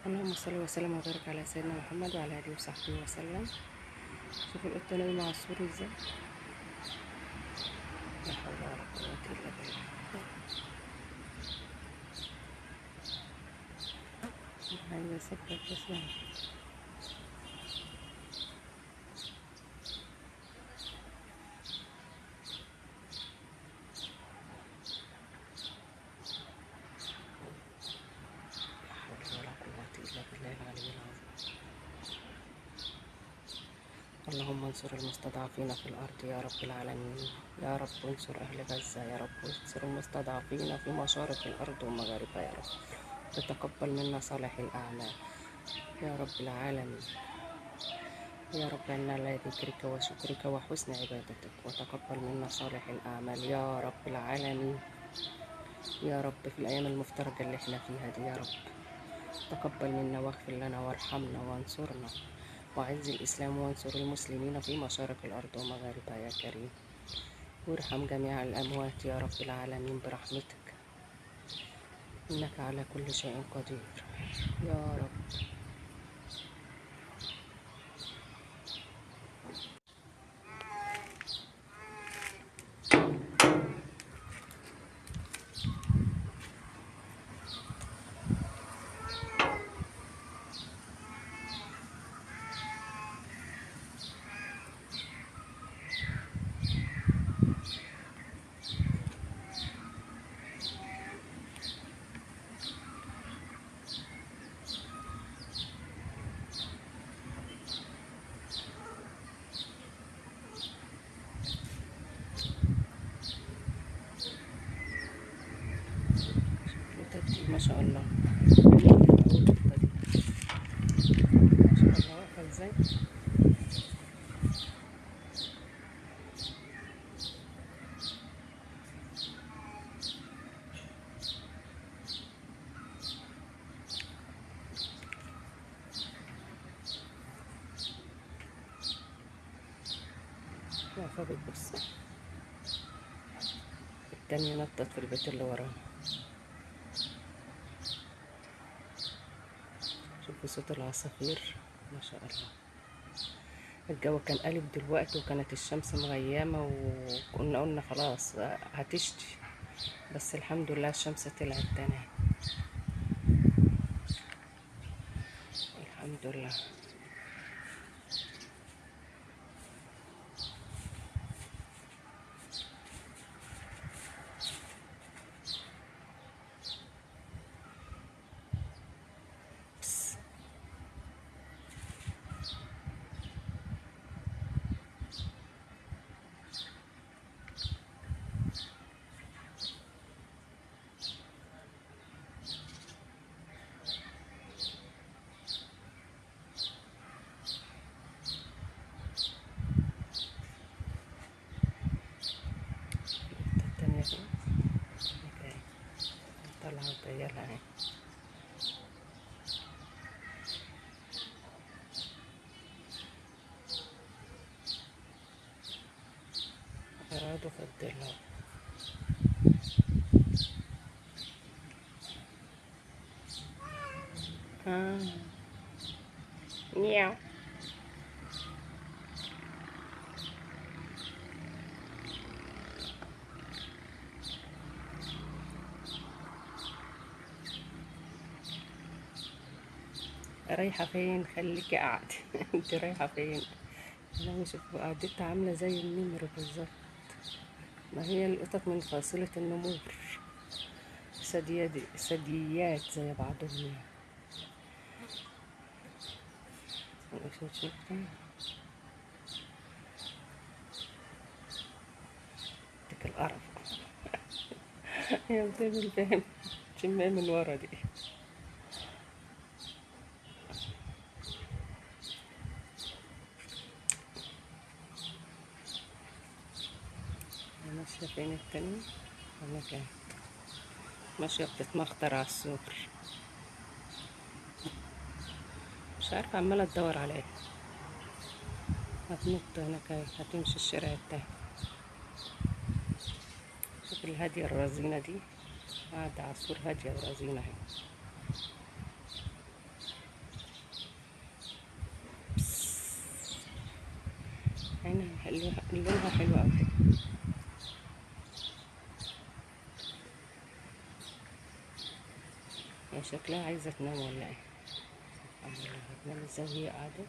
اللهم صل وسلم وبارك على سيدنا محمد وعلى اله وصحبه وسلم. شوفوا القطة نايمة على السور ازاي، لا حول ولا قوة الا بالله. عايزه اثبت بس. اللهم انصر المستضعفين في الأرض يا رب العالمين، يا رب انصر أهل غزة، يا رب انصر المستضعفين في مشارق الأرض ومغاربها، يا رب تتقبل منا صالح الأعمال يا رب العالمين. يا رب عنا على ذكرك وشكرك وحسن عبادتك، وتقبل منا صالح الأعمال يا رب العالمين. يا رب في الأيام المفترجة اللي احنا فيها دي يا رب تقبل منا واغفر لنا وارحمنا وانصرنا، وعز الإسلام وانصر المسلمين في مشارق الأرض ومغاربها يا كريم، وارحم جميع الأموات يا رب العالمين برحمتك، إنك على كل شيء قدير يا رب. ما شاء الله، ما شاء الله واقفة ازاي. واقفة بتبص. التانية نطت في البيت اللي ورانا. شوفوا صوت العصافير ما شاء الله. الجو كان قالب دلوقتي، وكانت الشمس مغيمة، وكنا قلنا خلاص هتشتي، بس الحمد لله الشمس طلعت تاني الحمد لله. طلعوا وطيرها اهي. أرادوا في الظل. مياو. رايحة فين؟ خليكي قاعدة. انت رايحة فين؟ انا شوف قعدتها عاملة زي النمر بالظبط. ما هي القطط من فاصلة النمور، ثدييات زي بعضهم يعني. شوف ديك القرف. يا بتعمل فاهم شمام من ورا دي. ماشية فين التانية؟ هناك ماشية بتتمخطر على السور، مش عارفة عمالة تدور على ايه. هتنط هناك، هتمشي الشارع التاني. شوف الهادية الرزينة دي قاعدة على السور، هادية ورزينة اهي. لونها حلو قوي. هي شكلها عايزة تنام ولا ايه؟ سبحان الله، هتنام ازاي وهي قاعدة؟